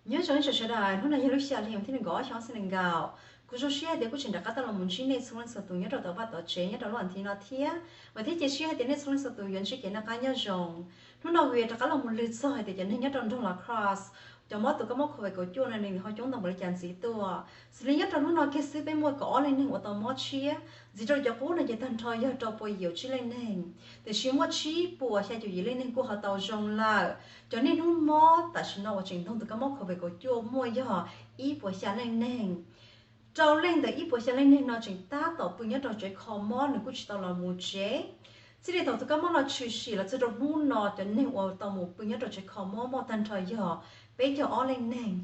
Nyob zoo ib tsoom sawv daws, hnub no yog lub xya hli vas thib nees nkaum ob xyoo ob txhiab nees nkaum. Kuv zoo siab hais tias kuv tseem rov qab tau los mus ntsib nej txhua leej txhua tus nyob rau tom vaj tom tsev nyob rau lub vas thiv no thiab. Vam thiab cia siab hais tias nej txhua leej txhua tus yuav ntsib kev noj qab nyob zoo. Hnub no kuv yuav rov qab los mus lwm txog hais tias cov neeg nyob rau nroog Lacrosse, cov mob tus kab mob covid kaum cuaj no nws ho coob ntau npaum li cas ntxiv tuaj. Xws li nyob rau hnub no kiag xwb peb muaj kaum ob leej neeg uas tau mob tshiab. Ntxiv rau cov qub no ces tag nrho yog rau pua yim tsib leej neeg, tiam sis muaj tsib puas xya caum yim leej neeg kuj ho tau zoo lawm. Cov niaj hnub mob tam sim no uas tseem ntoog tus kab mob covid kaum cuaj muaj yog ib puas xya leej neeg. Rau leej ntawm ib puas xya leej neeg no tseem tab tom pw nyob rau tsev kho mob, nws kuj tsis tau los mus tsev. Txij li thaum tus kab mob no tshwm sim los txog rau hnub no cov neeg uas tau mus pw nyob rau tsev kho mob muaj tag nrho yog peb caug ob leej neeg.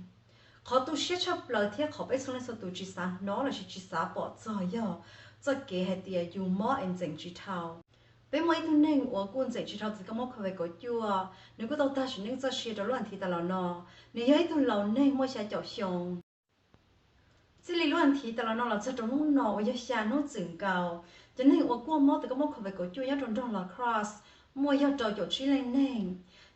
Qhov tu siab tshaj plaws thiab qhov peb txhua leej txhua tus tsis xav hnov lossis tsis xav pom txog yog txoj kev hais tias yus mob es ntxeem tsis dhau. Peb muaj ib tug neeg uas kuj ntxeem tsis dhau tus kab mob covid kaum cuaj, nws kuj tau tag sim neej txoj sia rau lub vas thiv tas los no. Nws yog ib tug laus neeg muaj xya caum xyoo. Txij li lub vas thiv tas los no los txog rau hnub no uas yog xya hnub txwm nkaus, cov neeg uas kuj mob tus kab mob covid kaum cuaj nyob rau nroog Lacrosse muaj yog rau caum tsib leej neeg.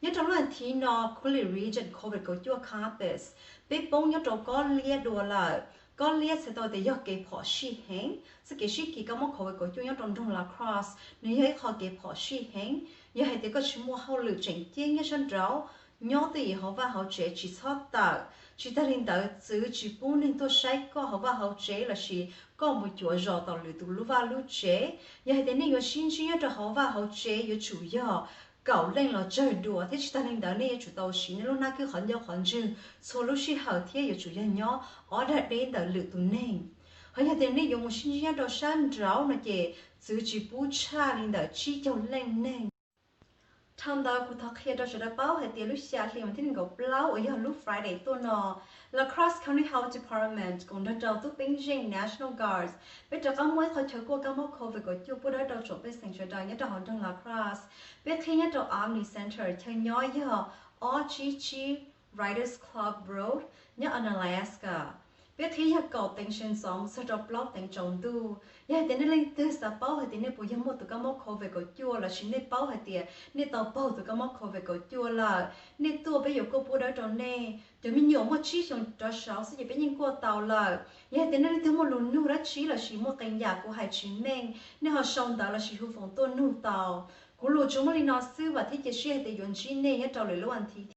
Nyob rau lub vas thiv no, Kullery Region covid kaum cuaj campus, peb poob nyob rau kob liab dua lawm. Kob liab txhais tau tias yog kev phom sij heev. Txoj kev sib kis kab mob covid kaum cuaj nyob rau nroog Lacrosse nws yog ib qho kev phom sij heev. Yog hais tias koj tsis muaj hauj lwm tseem ceeb nyob sab nraud, nyob twj ywm hauv vaj hauv tsev tsis txhob tawm. Tsis tag li ntawd, txwv tsis pub neeg tuaj saib koj hauv vaj hauv tsev lossis koj mus cuav zos tom lwm tus lub vaj lub tsev. Yog hais tias nej yuav sib ntsib nyob rau hauv vaj hauv tsev yuav tsum yog kaum leej los tsawg dua, thiab tsis tag li ntawd nej yuav tsum tau siv nej lub hnab kwb qhov ncauj qhov ntswg txhua lub sij hawm thiab yuav tsum yog nyob ob dag deb ntawm lwm tus neeg. Ho yog tias nej yuav mus sib ntsib nyob rau sab nraud no ces txwv tsis pub tshaj li ntawm tsib caug leej neeg. Dhau ntawd kuv thov qhia rau sawv daws paub hais tias lub xya hli vas thib nees nkaum plaub uas yog lub Friday tuaj no, Lacrosse County Health Department koom nrog rau tub peeb zeej National Guards, peb rov qab muaj ib qho chaw kuaj kab mob covid kaum cuaj pub dawb rau tsoom pej xeem sawv daws nyob rau hauv nroog Lacrosse. Peb qhib nyob rau Omni Center, chaw nyob yog ob tsib tsib Riders Club Road nyob Onalaska. Peb qhib yog kaum teev sawv ntxov txog rau plaub teev tsaus ntuj. Yog hais tias nej leej twg xav paub hais tias nej puas yog muaj tus kab mob covid kaum cuaj lossis nej paub hais tias nej tau paug tus kab mob covid kaum cuaj lawm, nej tuaj peb yuav kuaj pub dawb rau nej. Cov me nyuam muaj tsib xyoos rov saud xwb ces peb yeej kuaj tau lawm. Yog hais tias nej leej twg muaj lus nug dab tsi lossis muaj qee yam kuv hais tsis meej, nej ho sau ntawv lossis hu foos tuaj nug tau. Kuv lus tsuas muaj li no xwb, vam thiab cia siab hais tias yuav ntsib nej nyob rau lwm lub vas thiv.